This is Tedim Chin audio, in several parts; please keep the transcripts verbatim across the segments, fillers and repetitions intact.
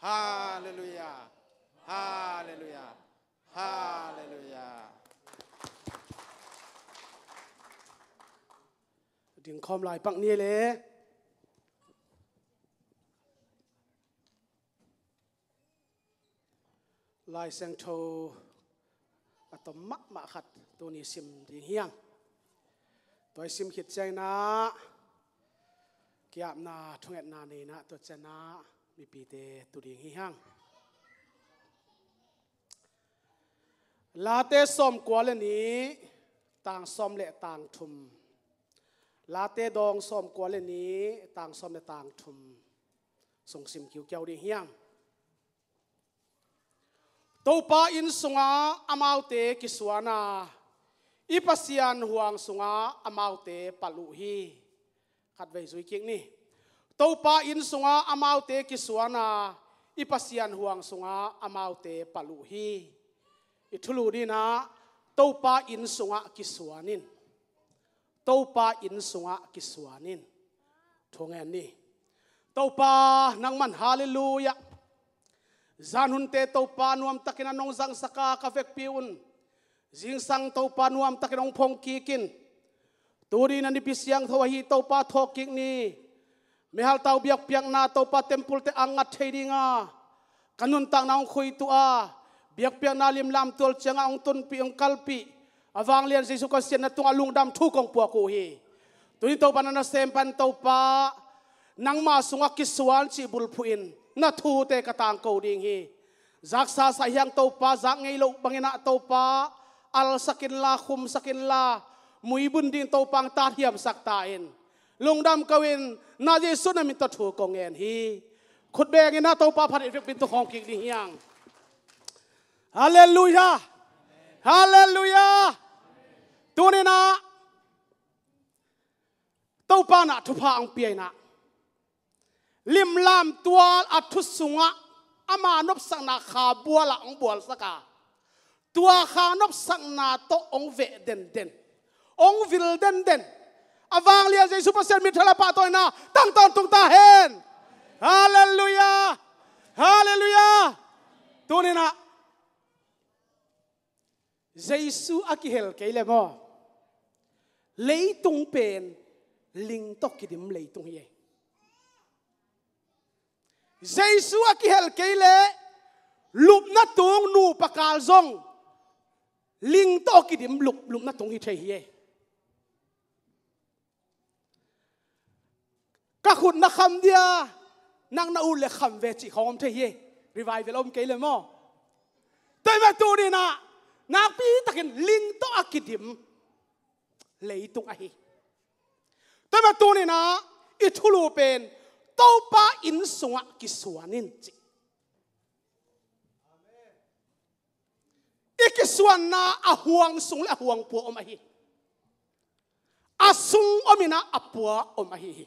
Halleluia. Halleluia. Halleluia. Dingkhawm lai pak ni le. Lai Siangtho a tom mahmah khat tuni sim ding hiang. Tua i sim khit ciangin ah ki-apna thungetna nei in ah, tua ciangin ah mipite tu ding hi hang. Late sawmkua le nih, tang sawm le tang thum. Late dawng sawmkua le nih, tang sawm le tang thum sung sim kiukiau ding hiang. Topa inn sungah amaute kisuan a, i Pasian huang sungah amaute palh uh hi. Khatvei zui kik ni. Topa inn sungah amaute kisuan a, i Pasian huang sungah amaute palh uh hi. I thulu ding in ah, Topa inn sungah kisuan in. Topa inn sungah kisuan in. Thu ngen ni. Topa nangman halleluia. Zan hunte Topa nuamtakin a nong zangsak a ka vekpi un. Zingsang Topa nuamtakin hong phong kik in. Tuni in a nipi siangtho ahi Topa, thawhkik ni. Mihaltau biakpiakna Topa tempulte a ngat thei ding a, ka nuntakna hong khuituah a, biakpiakna limlam tual ciangah hong tunpih, hong kalpih a vanglian Jesu Khazih siatna tungah lungdam thu kong puak uh hi. Tuni Topa na nasem pan Topa, nangma sungah kisuan cih bulphuh in na thute ka tangko ding hi. Zaksa sa hiang Topa, zak ngei loh bangin ah Topa, alsak inla, khumsak inla, muibun ding Topa hong tathiamsak ta in. Lungdam ko in, na Jesu na min tawh thu kong ngen hi. Khut beng in ah Topa phat in vekpi in tu khawm kik ding hiang. Halleluia. Halleluia. Tuni in ah Topa in ah thupha hong pia in ah, limlam tual a thu sungah ama nopsakna kha bual ah hong bualsak a, tua kha nopsakna tawh hong veh denden, hong vil denden. A vanglian Jesu Pasian min tha le pahtawi in ah tang tawntung ta hen. Halleluia. Halleluia. Tuni in ah Jesu a kihel kei le maw, leitung pen ling tawh kidim leitung hi ei. Jesu a kihel kei le lupna tung nupa kal zong ling tawh kidim lup, lupna tung hi thei hi ei. Ka khut na kham dia, nang na ut le kham ve cih khawng om thei hi. Revival om kei le maw. Tua ahih manin tuni in ah nakpi takin ling tawh a kidim leitung ahi. Tua ahih manin tuni in ah i thulu pen Topa inn sungah kisuan in ci. I kisuanna a huang sung le a huang pua om ahi. A sung om in ah a pua om ahi hi.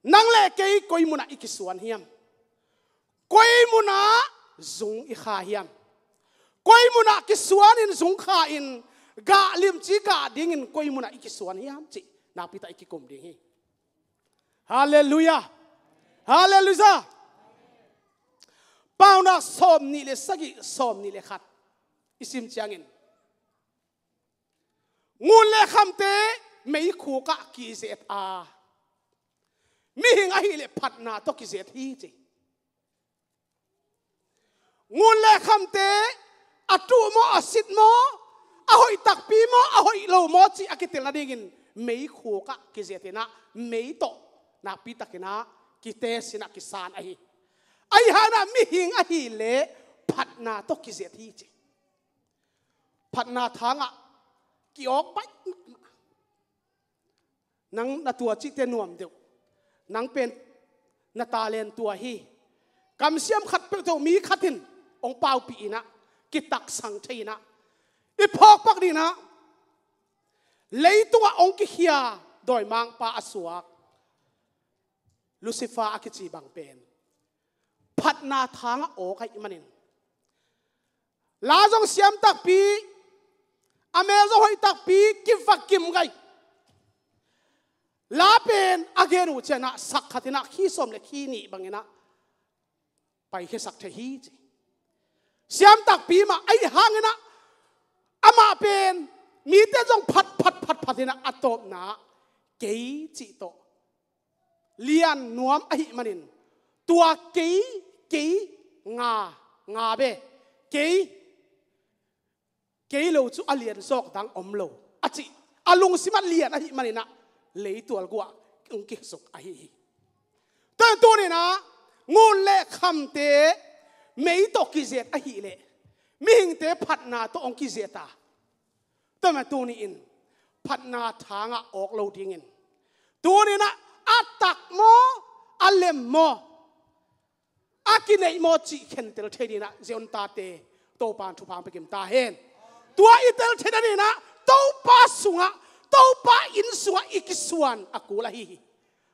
Nang le kei koi munah i kisuan hiam? Koi munah zung i kha hiam? Koi munah kisuan in zung kha in gah limci gah dingin koi munah i kisuan hiam cih nakpi tak i kikum ding hi. Halleluia. Halleluia. Paunak sawm nih le sagih, sawm nih le khat i sim ciangin, ngun le khamte meikhuk ah kizet a, mihing ahih leh phatna tawh kizet hi ci. Ngun le khamte a tuh maw, a sit maw, a hoih takpi maw, a hoih lo maw cih a kitel nadingin meikhuk ah kizet in ah, mei tawh nakpi takin ah kitest in ah kisan ahi. Ahi hangin ah mihing ahih leh phatna tawh kizet hi ci. Phatna thangah ki-awk baih mahmah. Nang na tua cihte nuam deuh. Nang pen na talent tua hi. Kamsiam khat peuh tawh mi khat in hong paupih in ah, kitaksang thei in ah, i phawk pak ding in ah, leitungah hong kikhia dawimangpa a suak Lucifer a kici bang pen phatna thangah awk ahih manin, la zong siam takpi, a mel zong hoih takpi, kiva kim gai. La pen a gen uh ciangin ah sak khat in ah khi sawm le khi nih bangin ah paikhiasak thei hi ci. Siam takpi mah ahi hangin ah, amah pen mite zong phat phat phat phat in ah, a tawpna kei cih tawh lian nuam ahih manin, tua kei, kei, nga, nga ve, kei, kei lo cu a lian zawk dang om lo, a cih a lungsim ah lian ahih manin ah, leitual guah hong kisuk ahi hi. Tua hi tunin ah, ngun le khamte mei tawh kizet ahih leh, mihingte phatna tawh hong kizet a, tua mah tuni-in phatna thangah awk lo dingin, tunin ah a tak maw, a lem maw, a kineih maw cih khentel thei dingin ah, Zion tate, Topa in thupha hong pia kim ta hen. Tua i tel theihna dingin ah, Topa sungah, Topa inn sungah i kisuan a kul ahi hi.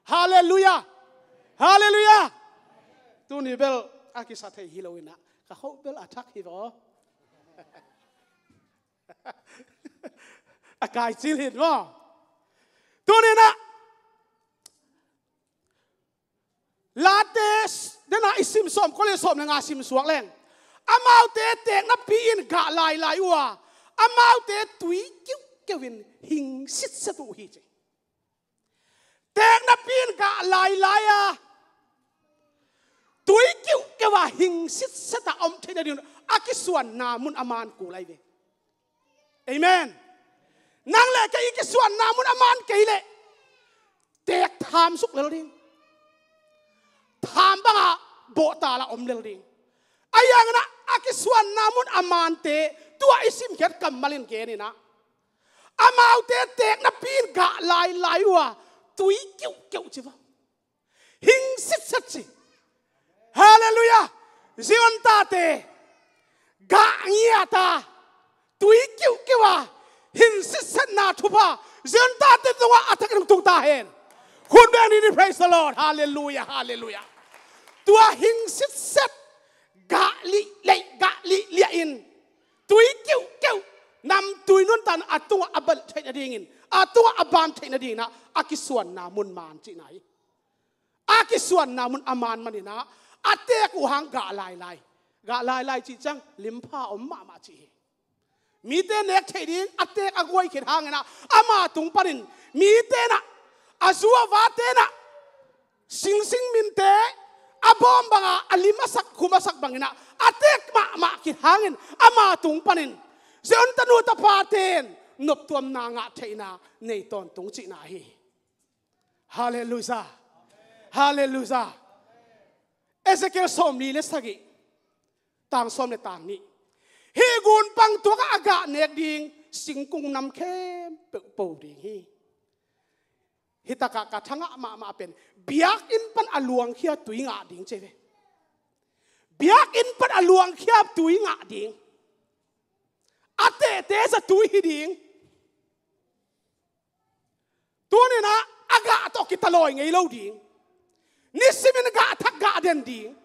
Halleluiah. Halleluiah. Tuni bel a kisa thei hi lo in ah, ka kho bel a thak hi vaw. A kai cil hin maw. Tunin ah, Late, dena i sim sawm, kol le sawm le nga sim suak leng, amaute teeknapi in gah lailai uh a, amaute tui kiuhkeuh in hing sitset uh hi ci. Teeknapi in gah lailai a, tui kiuhkeuh a hing sitset a om theihna ding a kisuanna mun a man kul lai ve. Amen. Nang le kei i kisuanna mun a man kei leh, teek tham suk lel ding. Tham bangah bawhtal a om lel ding. Ahi hangin ah, a kisuanna mun a mante, tua i simkhiat kammal in gen in ah, amaute teeknapi in gah lailai uh a, tui kiuhkeuh ci va. Hing sitset ci. Halleluiah. Zion tate, gah ngiat a, tui kiuhkeuh a hing sitsetna thupha Zion tate tungah a thakin hong tung ta hen. Khut beng ni ni, praise the Lord. Halleluiah, halleluiah. Tua hing sitset, gah lihleih, gah lihliah in, tui kiuhkeuh, namtui nuntan a tungah a balh theihna dingin, a tungah a ban theihna dingin ah, a kisuanna mun man cihna hi. A kisuanna mun a man manin ah, a teek uh hang gah lailai. Gah lailai cih ciang limpha om mahmah cih hi. Mite nek theih ding a teek a guai khit hangin ah, ama tung panin mite in ah, a zu a vate in ah, singsing minte a bawm bangah a lim a sak, khum a sak bangin ah, a teek mahmah khit hangin ama tung panin Zion tanu tapate in noptuamna ngah theihna nei tawntung cihna hi. Halleluiah. Halleluiah. Ezekiel sawmli le sagih, tang sawm le tang nih. Hih gunpang tuakah a gah nek ding singkung nam khempeuh po ding hi. Hi takah ka thangah mahmah pen, biakinn pan a luangkhia tui ngah ding ci ve. Biakinn pan a luangkhia tui ngah ding. A tehte za tui hi ding. Tunin ah, a gah tawh kitalawi ngei lo ding. Nisimin gah thak gah den ding.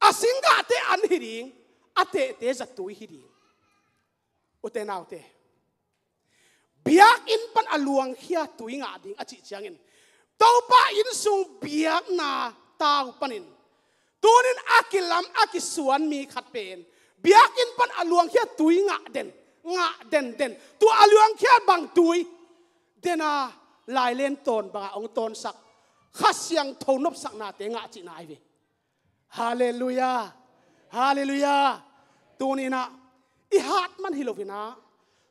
A sing gahte an hi ding. A tehte za tui hi ding. Ute naute, biakinn pan a luangkhia tui ngah ding a cih ciangin, Topa inn sung biakna tau panin tunin a kilam a kisuan mi khat pen biakinn pan a luangkhia tui ngah den, ngah den den. Tua a luangkhia bang tui? Dena lailen tawn bangah hong tawnsak Kha Siangtho nopsaknate ngah cihna hi ve. Halleluiah. Halleluiah. Tuninah i hat man hi loinah,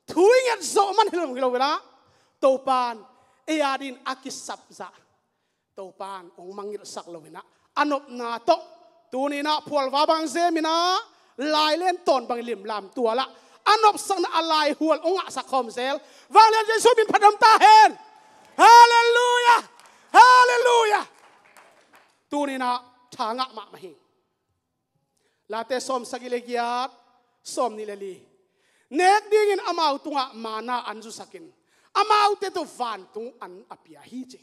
thu i nget zawh man hi lo, hi loinah, Topan ei adingin a kisapzah Topan hong mangngilhsak loinah, a nopna tawh tuninah phualva bang zeminah lailen tawn bang limlam tualah a nopsakna a laihual hong ngahsak khawm zel. Vanglian Jesuh min phat om ta hen. Halleluiah. Halleluiah. Tuninah tha ngah mahmah hi. Late sawm sagih le giat, sawm nih le li. Nek dingin amau tungah manna an zusakin amaute tawh vantung an a pia hi ci.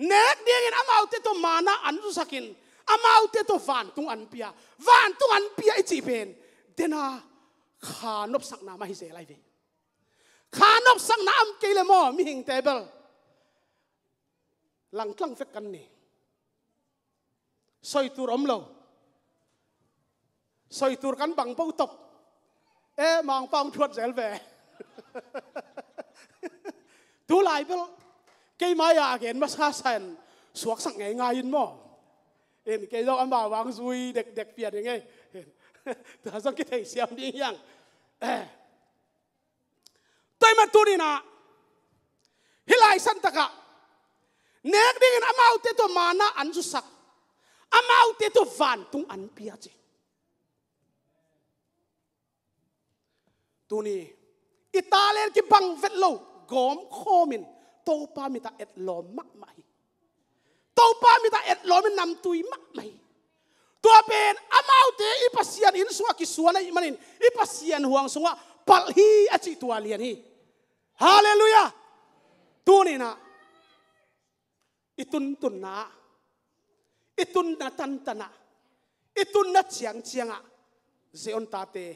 Nek dingin amaute tawh manna an zusakin amaute tawh vantung an pia. Vantung an pia i cih pen dena kha nopsakna mah hi zel lai ve. Kha nopsakna om kei le maw, mihingte bel langtlang vek kan ni. Soi tur om lo. Soitur kan bang pau top. E, Mangpau thuat zel ve. Tulai bel keima a gen masa san suaksak ngeingai in maw. In kei zong amau vang zui dekdek pia ding ei. Tua zong kithei siam ding hiang. E, tua ahih man tuninah hih lai santakah nek dingin amaute tawh manna an zusak, amaute tawh vantung an pia ci. Tuni i talent kibang vet lo gawm khawmin Topa mitah etlawm mahmah hi. Topa mitah etlawmin namtui mahmah hi. Tua pen amaute i Pasian inn sungah kisuan ahih manin i Pasian huang sungah palh hi a cih tua lian hi. Halleluiah. Tuninah i tuntunna, i tunna tantanah, i tunna ciangciangah Zion tate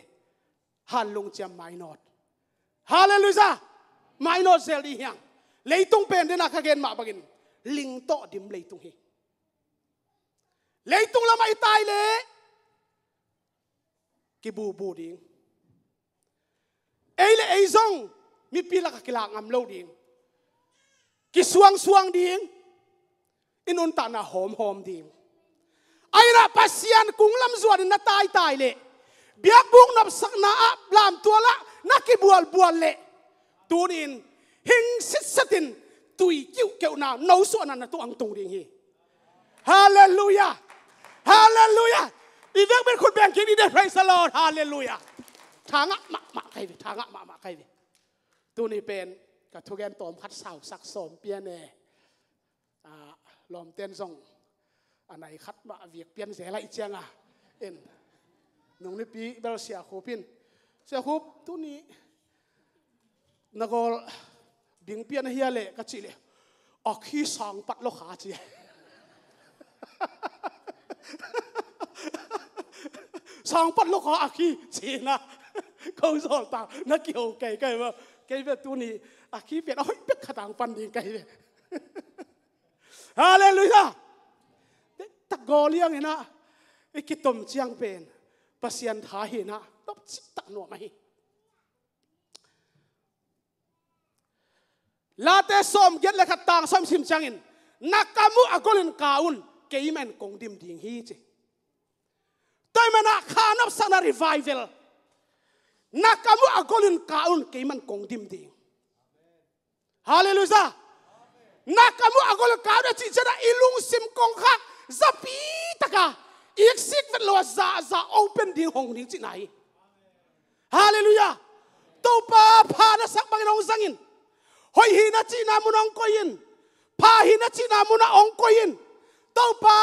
hanlung ciam mainawt. Halleluiah. Mainawt zel dih hiang. Leitung pen dena ka gen mah bangin ling tawh dim leitung hi. Leitung lamah i tai leh kibubu ding. Ei le ei zong mipi lakah kilak ngam lo ding. Kisuangsuang ding. I nuntakna hawmhawm ding. Ainah Pasian kung lam zuanin na taitai leh, biakbuk nopsakna ah lamtualah na kibualbual leh, tunin hing sitsetin tui kiuhkeuhna nosuahna na tuang tung ding hi. Halleluiah. Halleluiah. I vekbet khut beng kik ni de, praise the Lord. Halleluiah. Thangah mahmah kai ve, thangah mahmah kai ve. Tuni pen ka thugen tawm khat sausak sawm pian e. A, lawmten zong a nai khat mah a viak pian zel aih cianga in nung nipi bel Sia Khup in, Sia Khup, tuni na gawl ding pian ahia leh ka cih leh, a khi sang pat lo kha ci. Sang pat lo kha a khi cina. Ko zawltak na kiho kei kai ba. Kei ve tuni a khi pian a hoih pek khatang pan ding kai ve. Halleluiah. Tak gawl liang inah i kitom ciang pen Pasian tha hinah topcik tak nuam ahi. Late sawm giat le khat tang sawm sim ciangin, na kam uh a golin ka un, keiman kong dim ding hi ci. Tua ahih manah kha nopsakna revival, na kam uh a golin ka un, keiman kong dim ding. Halleluiah. Na kam uh a golin ka un a cih ciangin i lungsim kongkhak zapi taka iksik vet lo a za a za open ding hong ding cihna hi. Halleluiah. Topa pha na sak bangin hong zangin, hoih hi na cihna munah hong koihin, pha hi na cihna munah hong koihin. Topa,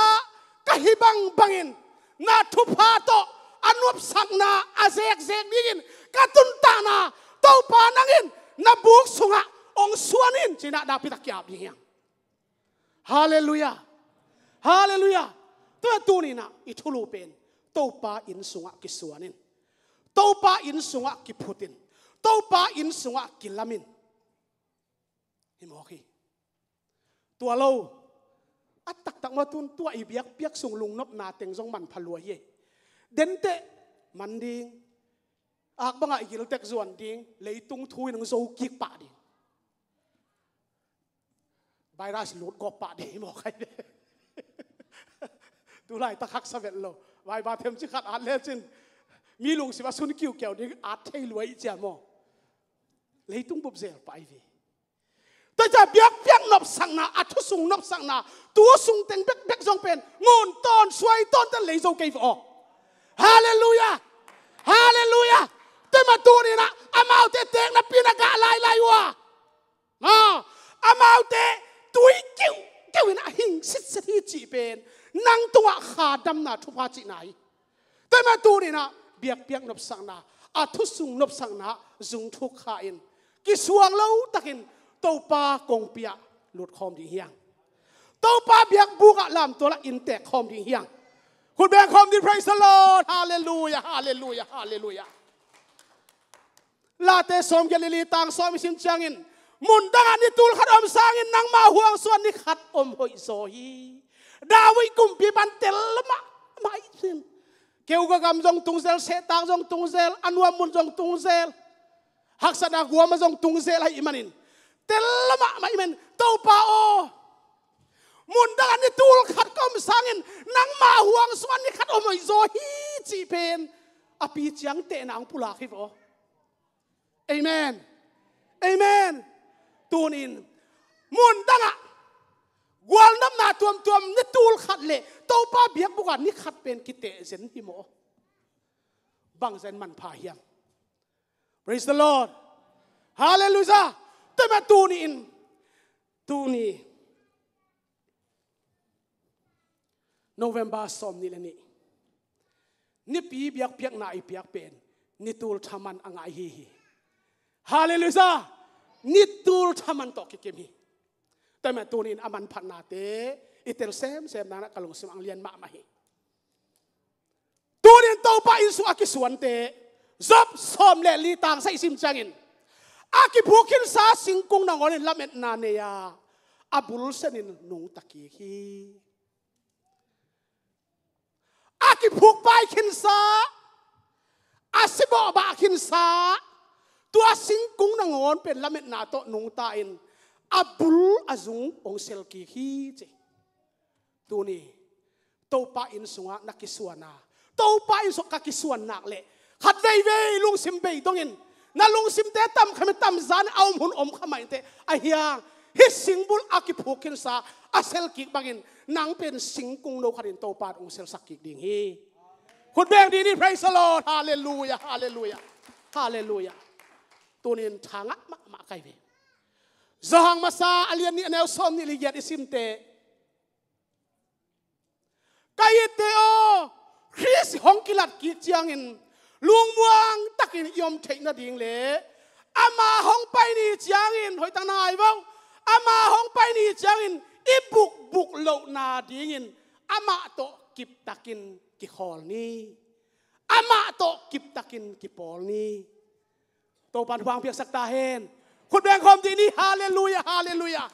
ka hi bangbangin na thupha tawh a nopsakna a zekzek dingin ka tuntakna Topa nangin na buk sungah hong suan in cinah nakpitak ki-ap ding hiang. Halleluiah. Halleluiah. Tua tuninah i thulu pen Topa inn sungah kisuanin, Topa inn sungah kiphutin, Topa inn sungah kilamin. Hi mawk hi. Tua lo a taktak maw tun tua i biakpiak sung lungnopna teng zong manpha lua hi. Denteh man ding, ak bangah i giltek zuan ding, leitung thu in hong zo kik pah ding. Virus lut gawp pah ding hi mawk ahi ve. Tulaitak haksa vet lo. Vaiba themci khat at lecin mi lungsim a sun kiukiau ding at thei lua ih cia maw. Leitung bup zel pah ahi ve. Tua cia biakpiak nopsakna, a thusung nopsakna, tu sung teng bekbek zong pen ngun tawn suai tawn ten lei zo kei ve aw. Halleluiah. Halleluiah. Tua mah tuninah amaute teknapi na gah lailai uh a, ma, amaute tui kiuhkeuh in a hing sitset hi cih pen nang tungah kha damna thupha cihna hi. Tua mah tuninah biakpiak nopsakna, a thusung nopsakna zung thuk kha in kisuang lo takin Topa kongpi ah lut khawm ding hiang. Topa biakbuk ah lamtual ah inntek khawm ding hiang. Khut beng khawm ding, praise the Lord. Halleluiah, halleluiah, halleluiah. Late sawm giat le li tang sawm i sim ciangin, mundang ah ni tul khat om sangin nangmah huang sungah ni khat om hoih zaw hi. David kumpi pan tel mahmah i sim. Keuka gam zong tungzel, sehtak zong tungzel, a nuam mun zong tungzel, haksatna guama zong tungzel ahih manin, tel mahmah ahih manin, Topa aw, mundang ah ni tul khat ka om sangin nangma huang sungah ni khat om hoih zaw hi cih pen a pi ciang tehna hong pulak hi vaw. Amen. Amen. Tunin mundang ah gualnopna tuamtuam ni tul khat le Topa biakbuk ah ni khat pen kiteh zen hi maw? Bangzah in manpha hiam? Praise the Lord. Hallelujah. Tua mah tunin, tuni November sawm nih le nih, nipi biakpiakna i piak pen ni tul thaman a ngah hi hi. Hallelujah. Ni tul thaman tawh kikim hi. Tua mah tunin a manphatnate i tel semsem nana ka lungsim ang lian mahmah hi. Tunin Topa inn sung a kisuante, Job sawm le li tang sagih sim ciangin, a kiphuk khinsa singkung nangawn in lametna nei a, a bul senin nungta kik hi. A kiphuk pai khinsa, a sibawh bah khinsa, tua singkung nangawn pen lametna tawh nungta in a bul a zung hong sel kik hi ci. Tuni Topa inn sungah na kisuan a, Topa inn sungah ka kisuan nak leh khat veivei lungsim bei dongin, na lungsimte tam kha mah, tam zan a om hun om kha mah inteh, a hiang hih singbul a kiphuk khinsa a sel kik bangin nang pen singkung no khatin Topa in hong selsak kik ding hi. Khut beng dih ni. Praise the Lord. Hallelujah, hallelujah, hallelujah. Tunin thangah mahmah kai ve. Johan masa a lian nih a neu sawm nih le giat i simte, ka itte aw, Khrist hong kilat kik ciangin lungmuang takin i om theih nading le ama hong pai ni ciangin, hoih tak nai vo, ama hong pai ni ciangin i bukbuk lohna dingin amah tawh kiptakin kikhawl ni. Amah tawh kiptakin kipawl ni. Topan hong piaksak ta hen. Khut beng khawm dih ni. Hallelujah, hallelujah.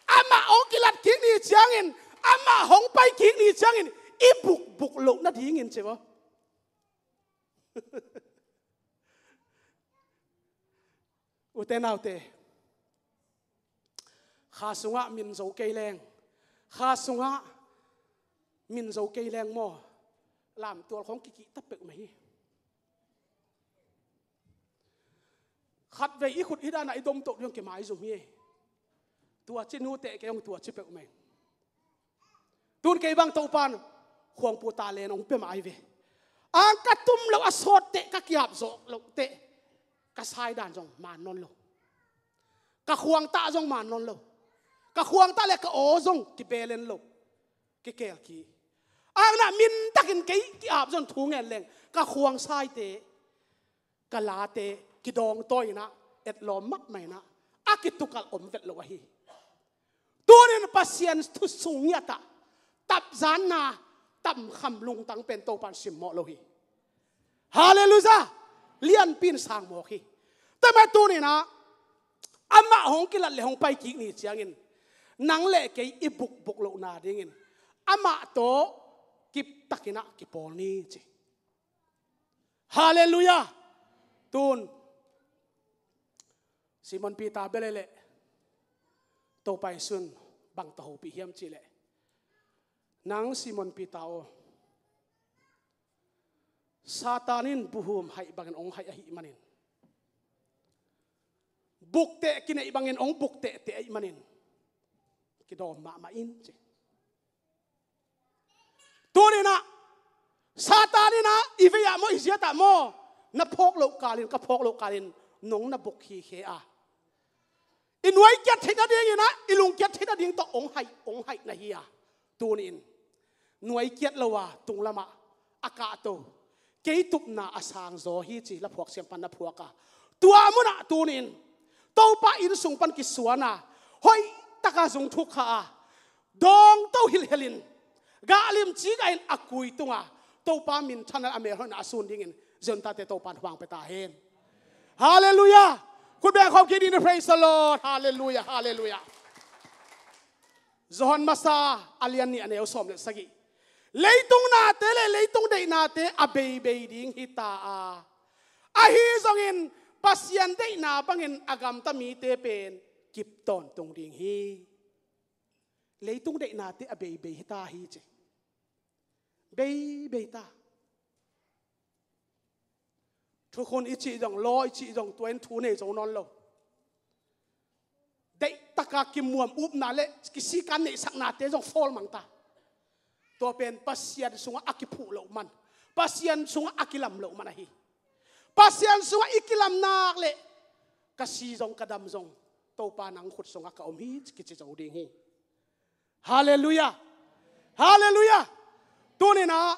Amah hong kilat kik ni ciangin, amah hong pai kik ni ciangin i bukbuk loh nadingin ci maw? Ute naute, kha sungah min zo kei leng, kha sungah min zo kei leng maw, lamtual khong kikih ta peuhmah hi. Khatvei i khut i danah i domtoh ding hong kimaizum hi. Tua ci nuteh kei hong tua ci peuhmah hi. Tun kei bang Topan khuangpu ta len hong pia mah ai ve. Ang ka tum loh a sawtteh, ka kiap zawh lohteh, ka saidan zong man nawn lo. Ka khuangtah zong man nawn lo. Ka khuangtah le ka aw zong kibelen lo. Kikelki. Ang nah mintakin kei ki-ap zong thu ngen leng ka khuangsaite, ka late kidawngtawi inah, etlawm mahmah inah, a kitukalh om vet lo ahi. Tunin Pasian thu sung ngiatah tapzanna, tamkham lungtang pen Topan simmawh lo hi. Hallelujah. Lianpi in sang mawk hi. Tua mah tuninah amah hong kilat le hong pai kik ni ciangin nang le kei i bukbuk lohna dingin amah tawh kiptakinah kipawl ni ci. Hallelujah. Tun Simon Peter bia leh Topa Jesu'n bang tawh hopih hiam cih leh, nang Simon Peter aw, Satan in buhum haih bangin hong haih ahih manin, bukteh kineih bangin hong buktehteh ahih manin, kidawm mahmah in ci. Tuninah Satan inah i vei-ah maw, i ziatah maw, na phawk loh kalin, ka phawk loh kalin nong na buk hi khe a, i nuai kiat theih nadinginah, i lung kiat theih nading tawh hong haih, hong haih na hi a, tuni-in nuai kiat lo a tunglamah a kahto, kei tupna a sangzaw hi ci laphuak siam pan na phuak a, tua munah tuni-in Topa inn sung pan kisuan a, hoihtaka zung thukkha a, dawngto hilhhel in, gah limci gah in a kui tunga Topa minthan a, a melhoihna a sun dingin Ziontate Topan huang pia ta hen. Hallelujah. Khut beng khawm kik dih ni. Praise the Lord. Hallelujah, hallelujah. Johan masa a lian nih a neu sawm le sagih. Leitung nate le leitung deihna te a beibei ding hi ta a, ahi zongin Pasian deihna bangin a gamta mite pen kip tawntung ding hi. Leitung deihnate a beibei hi ta hi ci. Beibei ta. Thukhun i cih zong, law i cih zong, tua in thu nei zo nawn lo. Deihtaka kimuam upna le kisika neihsaknate zong fawl mang ta. Tua pen Pasian sungah a kiphuh loh man, Pasian sungah a kilam loh man ahi. Pasian sungah i kilam nak leh ka si zong ka dam zong Topa nang khut sungah ka om hi kici zo ding hi. Halleluiah. Halleluiah. Tuninah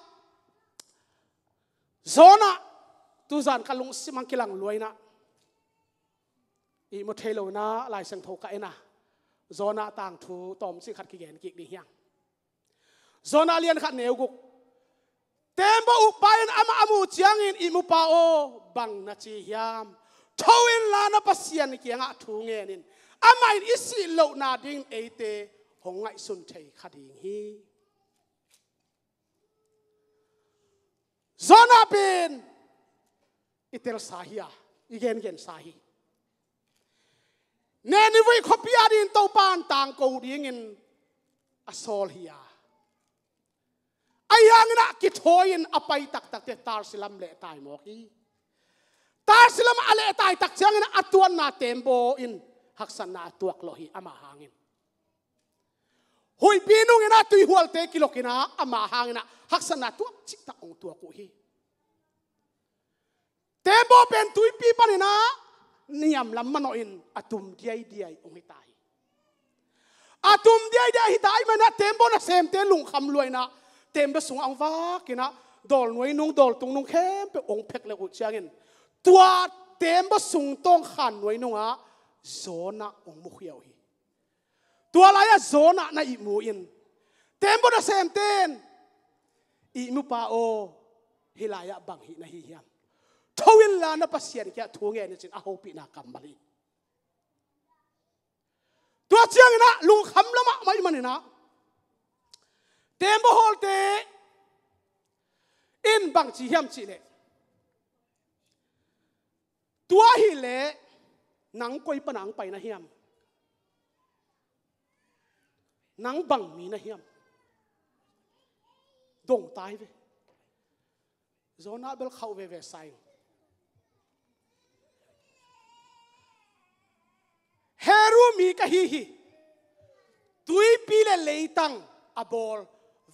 Jonah tuzan ka lungsim hang kilang luainah ihmu thei lo inah Lai Siangtho ka en a, Jonah tangthu tawmcik khat kigen kik ding hiang. Jonah lian khat neu guk. Teembaw ukpa in amah a muh ciangin, ihmupa aw, bang na ci hiam? Tho inla na Pasian kiangah thu ngenin amah in i sih lohna dingin eite hong ngaihsun thei kha ding hi. Jonah pen i telsa hi a, i gengensa hi. Nineveh khuapi a dingin Topa in tangko dingin a sawl hi a, ahi hanginah kithawiin a pai taktakte Tarsis lam lehtai mawk hi. Tarsis lamah a lehtai tak ciangin a tuanna teembaw in haksatna a tuak lawh hi, ama hangin. Huihpi nunginah tuihualte kilokinah ama hanginah haksatna tuak ciktak hong tuak uh hi. Teembaw pen tuipi paninah niamlam manawhin a tum diaidiai hong hita hi. A tum diaidiai hita ahih maninah teembaw nasemte lungkham luainah teembaw sungah hong vakinah dawlnuai nung, dawltung nung khempeuh hong phek le uh ciangin tua teembaw sung tawngkhan nuai nungah Jonah hong mukhia uh hi. Tua lai-ah Jonah na ihmu in, teembaw nasemte in, ihmupa aw, hih lai-ah bang hih na hi hiam? Tho inla na Pasian kiangah thu ngen in ci-in a hopihna kammal hi. Tua cianginah lungkham lamah mah ahih maninah teembaw hawlte in bang ci hiam cihleh, tua hileh nang koi pana hong pai na hiam? Nang bang mi na hiam? Dong ta hi ve. Jonah bel khauh veve sa ing. Hebru mi ka hi hi. Tuipi le leitang a bawl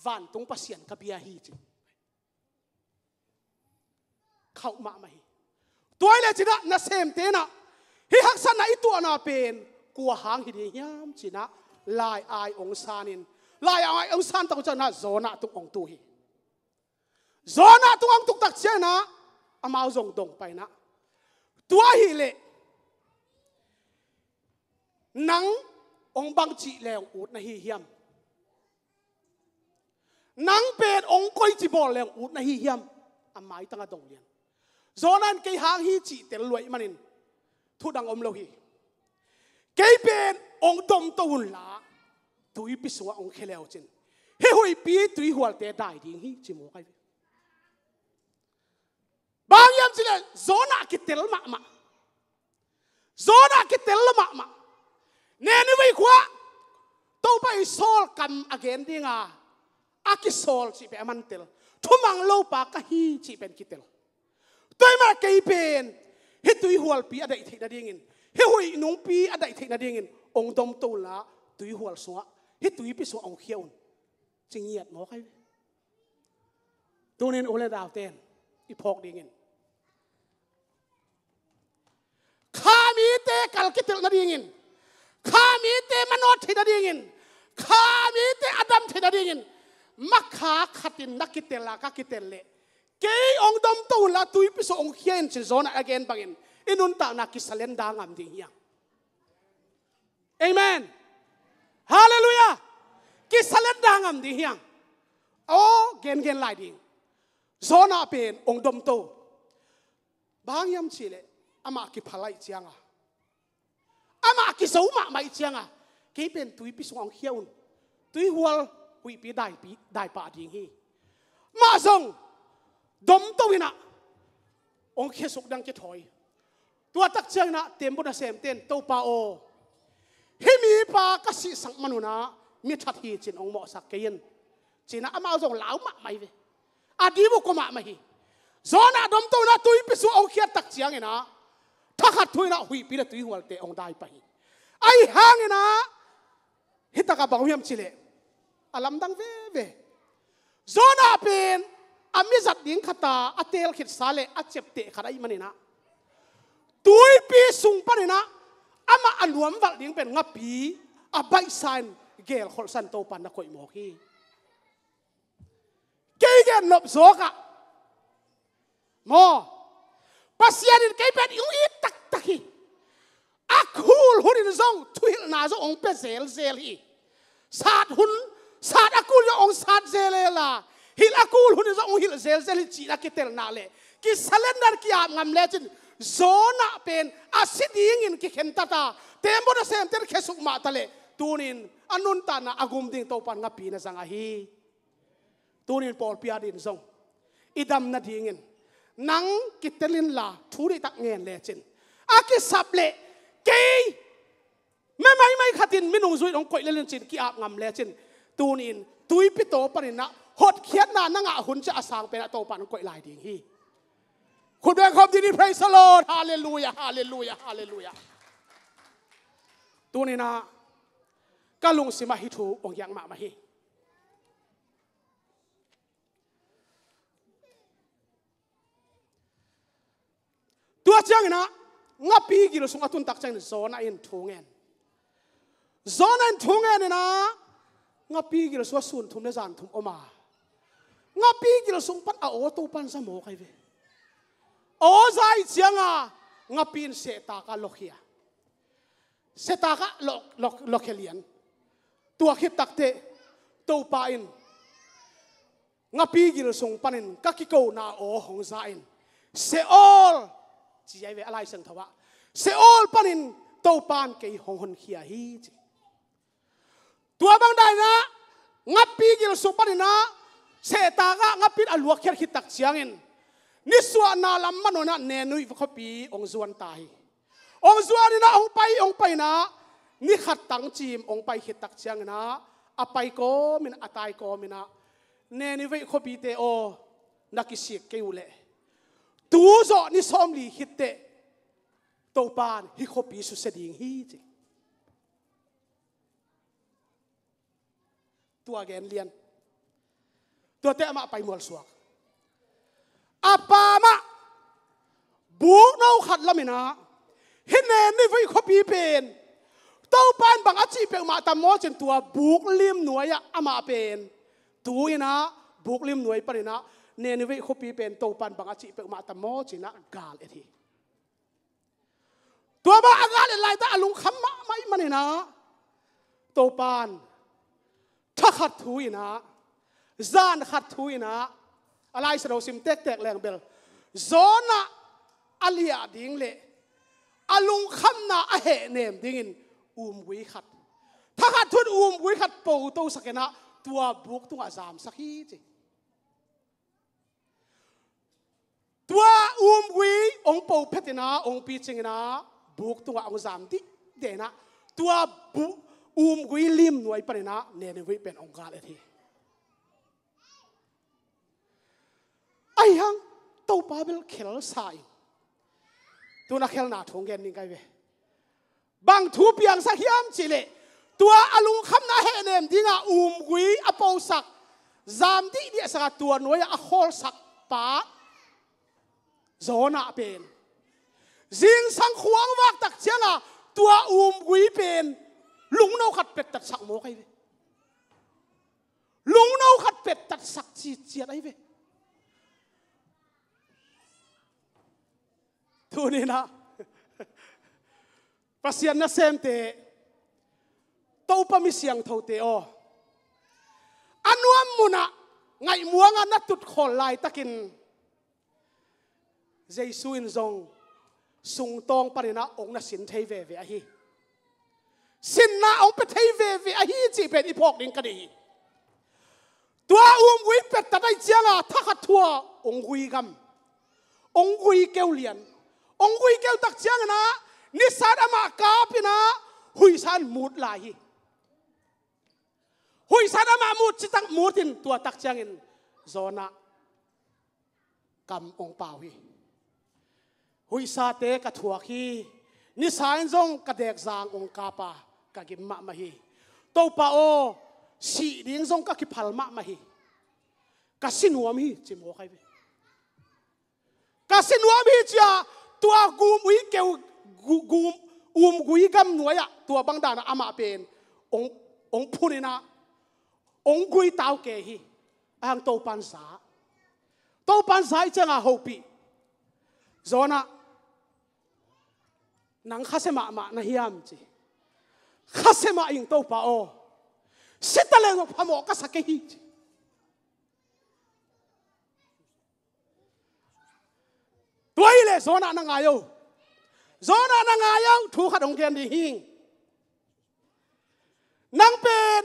vantung Pasian ka bia hi ci. Khauh mahmah hi. Tua hi leh cinah nasemte inah hih haksatna i tuahna pen kua hang hi ding hiam cinah lai-ai hong sanin, lai-ai hong san tak uh cianginah Jonah tung hong tu hi. Jonah tung hong tuk tak cianginah amau zong dong painah, tua hileh nang hong bangcih leng ut na hi hiam? Nang pen hong koici bawl leng ut na hi hiam? A maitanga dong lian. Jonah in kei hang hi cih tel luai manin thudang om lo hi. Kei pen hong domto unla tuipi sungah hong khia le uh cin hih huihpi tuihualte dai ding hi ci mawk ahi ve. Bang hiam cihleh Jonah kitel mahmah. Jonah kitel mahmah. Nineveh khua-ah Topa i sawl kam a gen dinga a kisawl cih pen a man tel. Thumang lopa ka hi cih pen kitel. Tua ahih manin kei pen hih tuihualpi a daih theih nadingin, hih huih nungpi a daih theih nadingin hong domto unla tuihual sungah hih tuipi sungah hong khia un ci ngiat mawk ahi ve. Tunin u le naute in i phawk dingin, kha mite kal kitel nadingin, kha mite manawt theih nadingin, kha mite a dam theih nadingin, makha khatin na kitel a ka kitel leh kei hong domto unla tuipi sungah hong khia in ci-in Jonah a gen bangin i nuntakna kisalenda ngam ding hiang. Amen. Halleluiah. Kisalenda ngam ding hiang. Aw, gengen lai ding. Jonah pen hong domto. Bang hiam cihleh amah kipha laih cianga, amah kizo mahmah ih cianga, kei pen tuipi sungah hong khia un. Tuihual huihpi daipi daipah ding hi. Mah zong domto in ah hong khesuk ding kithawi. Tua tak ciangin ah tembaw nasemte in, "Topa aw, hih mipa ka sihsak man un ah mi that hi ci-in hong mawhsak kei in," ci-in ah amau zong lau mahmah hi ve. A ding uh kua mahmah hi. Jonah domto in ah tuipi sung hong khiat tak ciangin ah thakhat thu in ah huihpi le tuihualte hong dai pah hi. Ahi hangin ah hih takah bang hiam cih leh a lamdang veve. Jonah pen a mizat ding khat a, a teel khitsa le a ciapteh khat ahih manin ah tuipi sung panin ah amah a nuam valh ding pen ngapi a baihsa in gelkholhsa in Topa in na koih mawk hi. Kei gen nop zawk ah maw, Pasian in kei pen hong it taktak hi. A kul hunin zong thuhilhna zong hong pia zelzel hi. Sat hun, sat a kul zong hong sat zelzel a, hilh a kul hunin zong hong hilh zelzel hi cihna kitelna le kisalenda ki-ap ngam lecin Jonah pen a si dingin kikhentat a, tembaw nasemte in khesuk mah ta leh tuni-in a nuntakna a gum ding Topa in ngapi na zang ahi. Tuni-in pawlpi adingin zong i dam nadingin nang kitel inla thu deihtak ngen lecin a kisap leh kei mi maimai khatin mi nungzui in hong koih lel in ci-in ki-ap ngam lecin tuni-in tuipi taw panin ah hotkhiatna na ngah hun ciang a sang pen ah Topa in hong koih lai ding hi. Khut beng khawm dih ni. Praise the Lord. Halleluiah, halleluiah, halleluiah. Tuni-in ah ka lungsim ah hih thu hong giak mahmah hi. Tua ciangin ah ngapi gil sung a tun tak ciangin Jonah in thu ngen. Jonah in thu ngen in ah ngapi gil sung ah sun thum le zan thum om a, ngapi gil sung pan a aw Topa in za mawk ahi ve. Aw za ahih ciangin ngapi in sehtak ah lokhia, sehtak ah lo, lo, lokhia lian. Tua khit takteh Topa in ngapi gil sung panin ka kikona aw hong za in Sheol, ci ahi ve a Lai Siangtho ah, Sheol panin Topa in kei hong honkhia hi ci. Tua bang dan in ah ngapi gil sung panin ah sehtak ah ngapi in a luakkhiat khit tak ciangin nisuahna lam manun ah Nineveh khuapi hong zuan ta hi. Hong zuan in ah hong pai, hong pai in ah ni khat tangcim hong pai khit tak ciangin ah a pai kawmin a tai kawmin ah, "Nineveh khuapite aw, na kisik kei uh leh tu zawh ni sawmli khit teh Topa in hih khuapi susia ding hi," ci. Tua gen lian. Tuate amah pai mualsuak. A pa mah bukno khat lam in ah, "Hih Nineveh khuapi pen Topa in bang a cih peuhmah tam maw?" ci-in tua buk lim nuai ah amah pen tu in ah buk lim nuai panin ah, "Nineveh khuapi pen Topa in bang a cih peuhmah tam maw?" ci-in ah gal et hi. Tua bang a gal et laitak a lungkham mahmah ahih manin ah Topa in thakhat thu in ah, zan khat thu in ah, a Lai Siangtho sim tektek leng bel Jonah a liah ding le a lungkhamna a hehnem dingin umgui khat, thakhat thu in umgui khat potosak in ah tua buk tungah zamsak hi ci. Tua umgui hong po phet in ah, hong picing in ah, buk tungah hong zam dihdih in ah, tua bu-, umgui lim nuai panin ah Nineveh pen hong gal et hi. Ahi hang Topa bel khelsa in, tu-in a khelna thu hong gen ning ka hi ve. Bang thu piangsak hiam cih leh, tua a lungkhamna hehnem dingah umgui a posak, zam dihdih a sak a, tua nuai-ah a khawlsak pa Jonah pen zingsang khua hong vak tak ciangah tua umgui pen lungno khat pettatsak mawk ahi ve. Lungno khat pettatsak ciciat ahi ve. Tuni-in ah Pasian nasemte, Topa mi siangthote aw, a nuam munah ngaihmuangah na tutkhawl laitakin Jesu in zong sungtawng panin ah hong na sin thei veve ahi. Sinna hong pia thei veve ahi cih pen i phawk ding ka deih hi. Tua umgui pettat ahih ciangah thakhat thu-ah hong gui gam, hong gui keu lian, hong gui keu tak ciangin ah nisa in amah kap in ah huihsa in mut lai hi. Huihsa in amah mut citak mut in tua tak ciangin Jonah kam hong pau hi. Huihsate ka thuak hi. Nisa in zong ka dekzang hong kap a, ka gim mahmah hi. Topa aw, sih ding zong ka kiphal mahmah hi. Ka si nuam hi, ci mawk hi ve. Ka si nuam hi, ci-a tua gum ui keu, gu-, gum, umgui gam nuai-ah tua bang danah amah pen hong, hong phun in ah hong gui tau kei hi. Ahang Topa'n za, Topa'n za ahih ciangah hopih. Jonah, nang khasia mahmah na hiam, ci. Khasia mah ing Topa aw, si taleng zong phamawh ka sa kei hi, ci. Tua hileh Jonah na ngai o. Jonah na ngai o, thu khat hong gen ding hi. Nang pen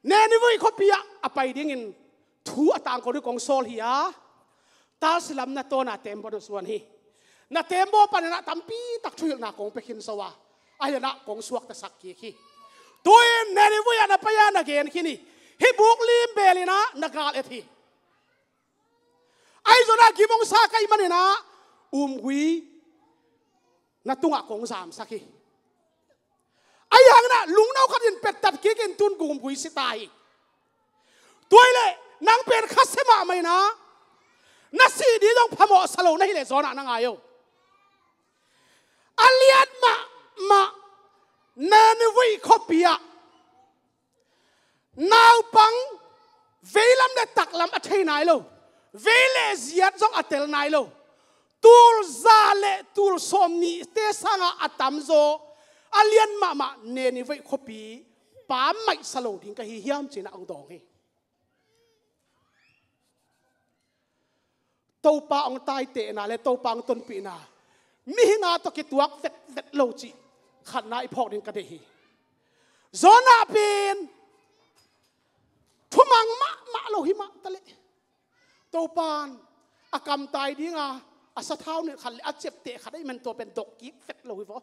Nineveh khuapi-ah a pai dingin thu a tangko ding kong sawl hi a, Tarsis lam na tawn a tembaw na zuan hi. Na tembaw panin ah tampi tak thuhilhna kong pia khin zo a, ahi zongin ah kong suaktasak kik hi. Tu-in Nineveh ah na pai a na gen khin hi. Hih buk lim beel in ah na gal et hi. Ahi zongin ah gim hong sa ka hih manin ah umgui na tungah kong zamsak hi. Ahi hangin ah lungno khat in pettat kik in, tu-in umgui si ta hi. Tua hileh nang pen khasia mahmah in ah, na sih ding zong phamawh sa lo na hileh Jonah na ngai o. A lian mahmah Nineveh khuapi-ah naupang veilam le taklam a thei nai lo, vei le ziat zong a tel nai lo, tul za le tul sawmnihte sangah a tamzaw a lian mahmah Nineveh khuapi pammaih sa lo ding ka hi hiam, ci-in ah hong dawng hi. Topa hong taitehna le Topa hong tonpihna, mihing a tawh kituak vetvet lo cih khatna i phawk ding ka deih hi. Jonah pen thumang mahmah lo hi mah taleh, Topa'n a kamtai dinga a sathau nilh khat le a ciapteh khat ahih man tua pen dok kik vet lo hi vaw.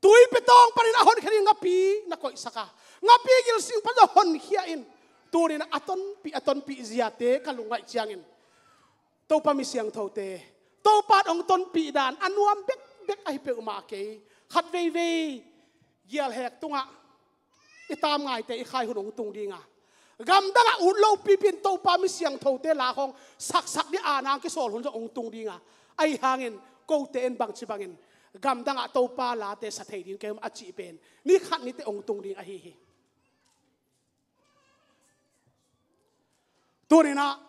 Tuipi tawng panin a honkhia ding ngapi na koihsak a, ngapi gilsing pan zong honkhia in, tu-in ah a tonpih, a tonpih ziate ka lungngaih ciangin, Topa mi siangthote, Topa hong tonpih dan a nuam bekbek ahi peuhmah kei. Khat veivei gialhek tungah i tamngaite i khai hun hong tung ding a, gamdangah ut lopipi in Topa mi siangthote la khawng saksak ding a nang kisawl hun zong hong tung ding a, ahi hangin kote in bangci bangin gamdangah Topa late sa thei ding ka hi hiam a cih pen ni khat ni teh hong tung ding ahi hi. Tu-in ah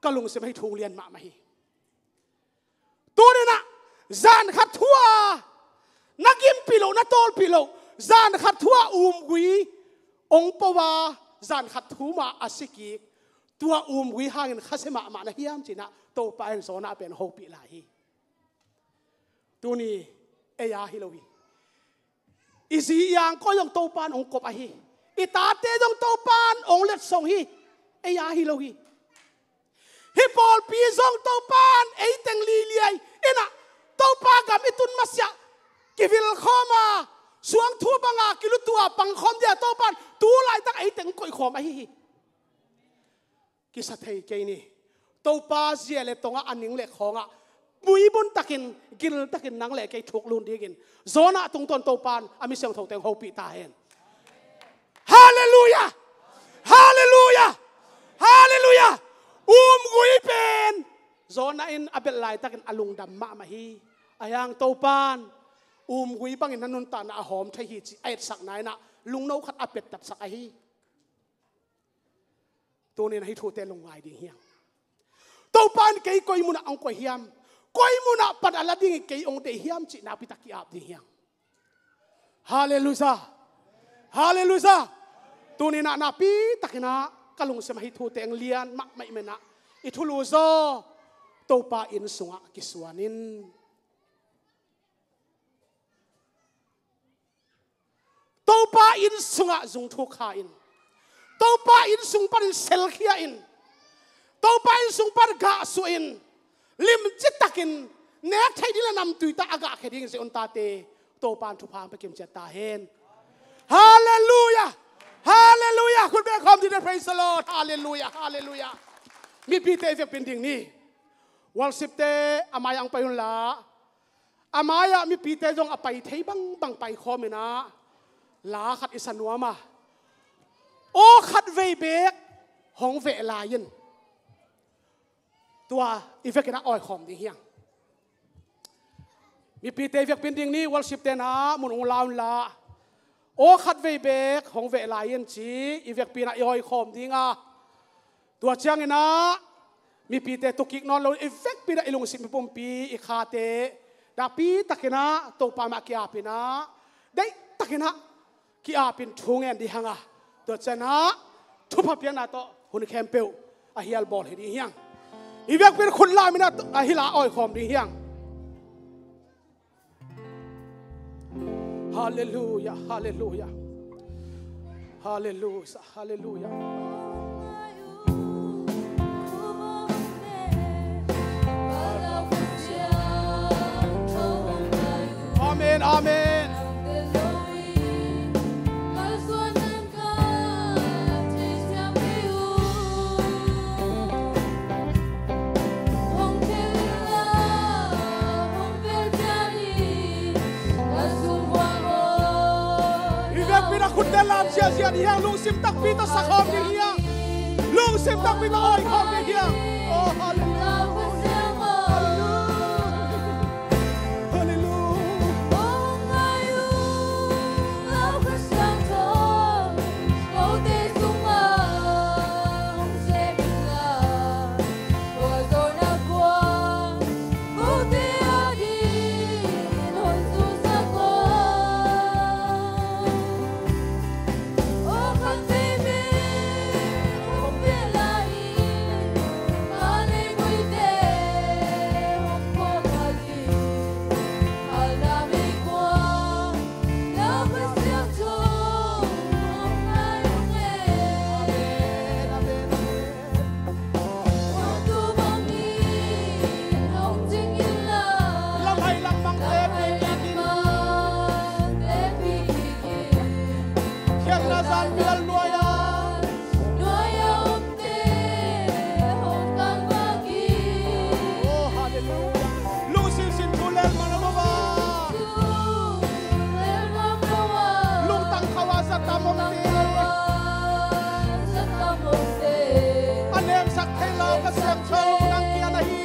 ka lungsim ah hih thu lian mahmah hi. Tu-in ah zan khat thu-a na gimpih loh, na tawlpih loh, zan khat thu-a umgui hong po a, zan khat thu mah a si kik, tua umgui hangin khasia mahmah na hiam, ci-in ah Topa in Jonah pen hopih lai hi. Tuni ei a hi lo hi. I zi i angkawh zong Topa'n hong kop ahi. I tate zong Topa'n hong letsong hi. Ei a hi lo hi. Hih pawlpi zong Topa'n ei teng liliai in ah, Topa gam i tun masiah kivil khawm a, suangthu banga kilutua pang khawm ding a Topa'n tu laitak ei teng koih khawm ahi hi. Kisa thei kei ni. Topa zia le tongah a ning le khawngah muibun takin, gil takin nang le kei thuk lun dingin Jonah tungtawn Topa'n a mi siangthote hong hopih ta hen. Halleluiah! Halleluiah! Halleluiah! Umgui pen Jonah in a belh laitakin a lungdam mahmah hi. Ahi hang Topa'n umgui bangin na nuntakna a hawm thei hi cih a etsakna in ah lungno khat a pettatsak ahi. Tuni-in ah hih thute lungngai ding hi hang. Topa in kei koi munah hong koih hiam, koi munah pan a la dingin kei hong deih hiam cih nakpi tak ki-ap ding hi hang. Halleluiah. Halleluiah. Tuni-in ah nakpi takin ah ka lungsim ah hih thute hong lian mahmah ahih manin ah i thulu zaw Topa inn sungah kisuan in. Topa inn sungah zungthuk kha in. Topa inn sung panin selkhia in, Topa inn sung pan gahsuh in, limci takin nek theih ding le namtui tak a gahkhia ding zi un tate, Topa in thupha hong pia kimciat ta hen. Halleluiah! Halleluiah! Khut beng khawm ding ni, praise the Lord. Halleluiah! Halleluiah! Mipite i vekpi in ding ni. Worship-te a mai-ah hong pai unla, a mai-ah mipite zong a pai thei bangbang pai khawm in ah, la khat i sa nuam a, aw khat vei beek hong veh lai in, tua i vek in ah awi khawm ding hi hang. Mipite i vekpi in ding ni, worship-te in ah mun ung la unla, aw khat vei beek hong veh lai in ci i vekpi in ah i awi khawm ding a, tua ciangin ah mipite tu kik nawn lo in i vekpi in ah i lungsim, i pumpi, i khate nakpi takin ah Topa mah ki-ap in ah, deih takin ah ki-ap in thu ngen ding hi hang a, tua ciang ah thupha piakna tawh hun khempeuh a hial bawl hi ding hi hang. I vekpi in khut lam in ah, a hila awi khawm ding hi hang. Halleluiah, halleluiah. Halleluiah, halleluiah. Amen, amen. I vekpi in ah khutte lam ziahziah ding hi hang, lungsim takpi tawh sa khawm ding hi hang. Lungsim takpi tawh awi khawm ding hi hang. Oh, halleluiah. Halleluiah. Halleluiah. Lamhai lam mangte pia kik in. Khiatna zan mial nuai-ah. Oh, halleluiah. Lungsim sin thu lel mah lo a. Lungtang khawh a za tam om te. A nemsak thei Lau Kha Siangtho nang kiang ahi.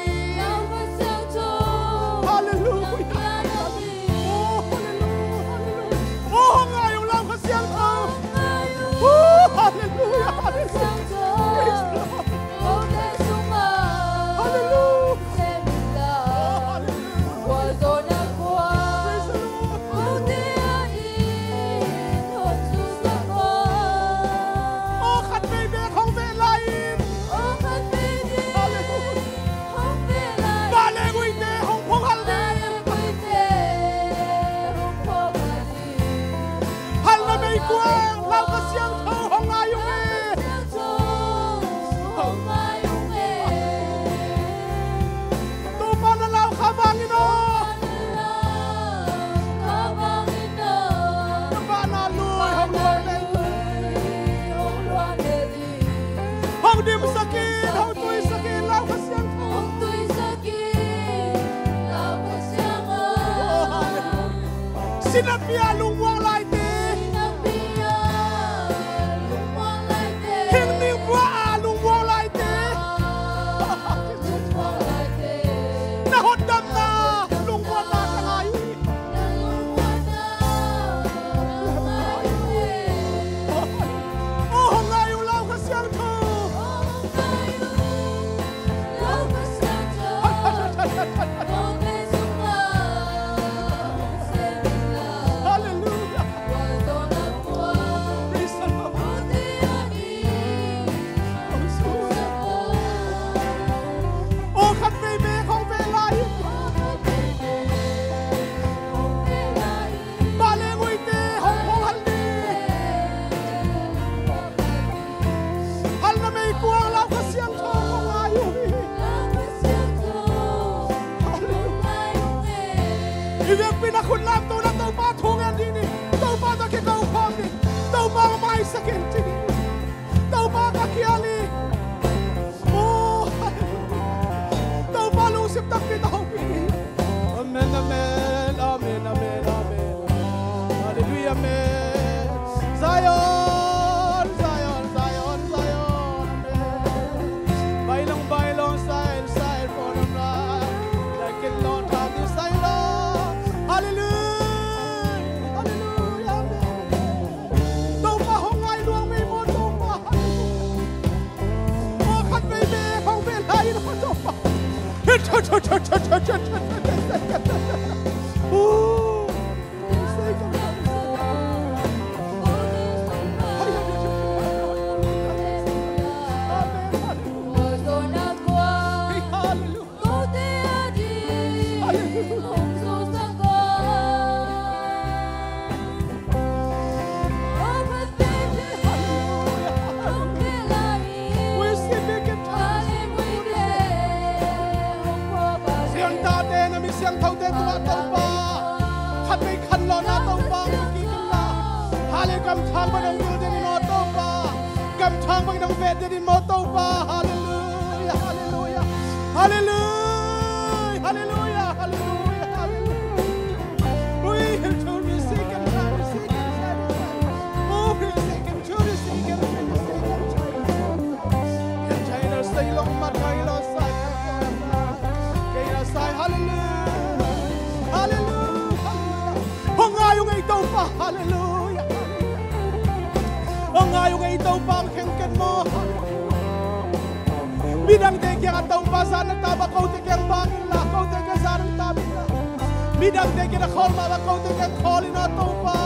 Halleluiah. Oh, halleluiah, halleluiah. Oh, hong ngai un Lau Kha Siangtho. Oh, halleluiah, halleluiah. Praise the Lord. Halleluiah. Oh, halleluiah. Praise the Lord. Aw khat vei beek hong veh lai in. Halleluiah. Zion tate na mi siangthote tungah Topa, khat vei khat lawhna Topa hong pia in la. Hallelujah, gamthang bang hong dil den in aw Topa. Gamthang bang hong vet den in maw Topa. Hallelujah, hallelujah. Hallelujah, hallelujah, hallelujah, hallelujah. We have to receive and receive and receive. Oh, receive and receive and receive. Hallelujah. Hallelujah. Hong ngai ung ei Topa. Hallelujah. Hong ngai ung ei Topa, hong kheng ken maw. Midangte kiangah Topa zan na ta bang kote kiang bang in la, kote kiang zan na ta bang in la. Midangte kiangah khawl mah bang kote kiang khawl in aw Topa.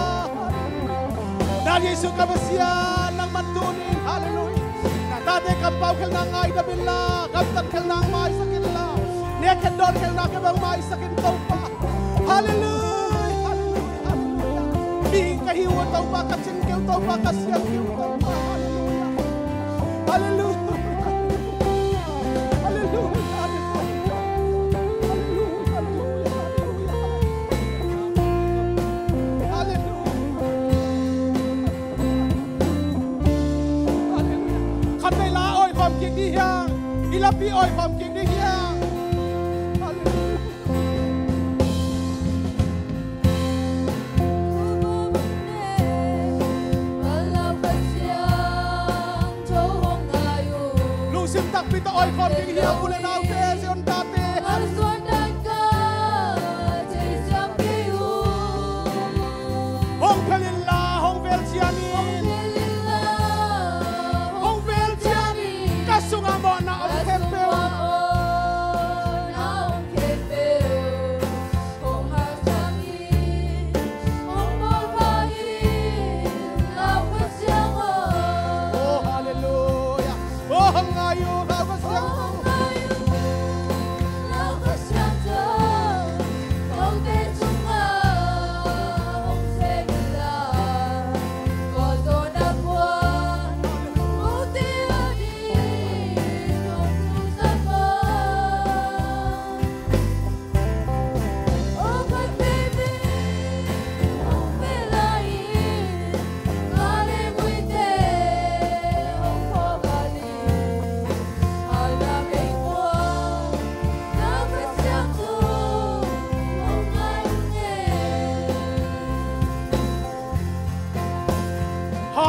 Na Jesu ka Pasian, nangman tuni in, hallelujah, na tate kampau khelhna ngaidam in la, gamtat khelhna maisak in la, nekhen dawn khelhna kibang maisak in Topa. Hallelujah, hallelujah, hallelujah. Mihing ka hi uh Topa, ka cing kei uh Topa, ka siang kei uh Topa. Hallelujah. Hallelujah. Hallelujah. Hallelujah. Hallelujah. Hallelujah. Hallelujah. Khat vei la oi khawm kik dih hiang. I lapi oi khawm kik dih hiang. Hallelujah. Lungsim takpi tawh oi khawm ding hi a, u le naute, Zion tate. Hong phel inla, hong vel ciangin. Hong vel ciangin. Ka sungah mawhna om khempeuh. Oh, hallelujah. Oh, hong ngai uh, Lau Kha Siangtho.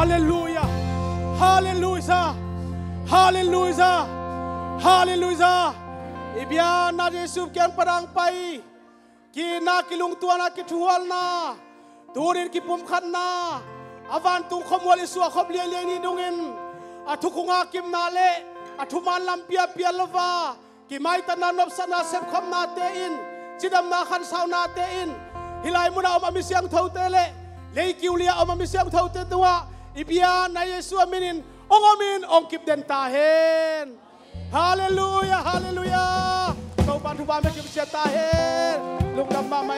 Halleluia. Halleluia. Halleluia. Halleluia. I biakna Jesu kiang pan hong pai. Ki-itna, kilungtuana, kithuhualna, tunin kipumkhatna, a vantung khuamual i suahkhop liailiai ni dongin, a thukhunga kipna le a thuman lampi a pial lo a, kimaitatna, nopsakna, sepkhopnate in, cidamna, khansaunate in, hih lai munah om a mi siangthote le leikiu li-a om a mi siangthote tungah i biakna Jesu a minin hong omin hong kipden ta hen. Halleluia, halleluia. Topa thupha hong pia kipsia ta hen. Lungdam mahmah.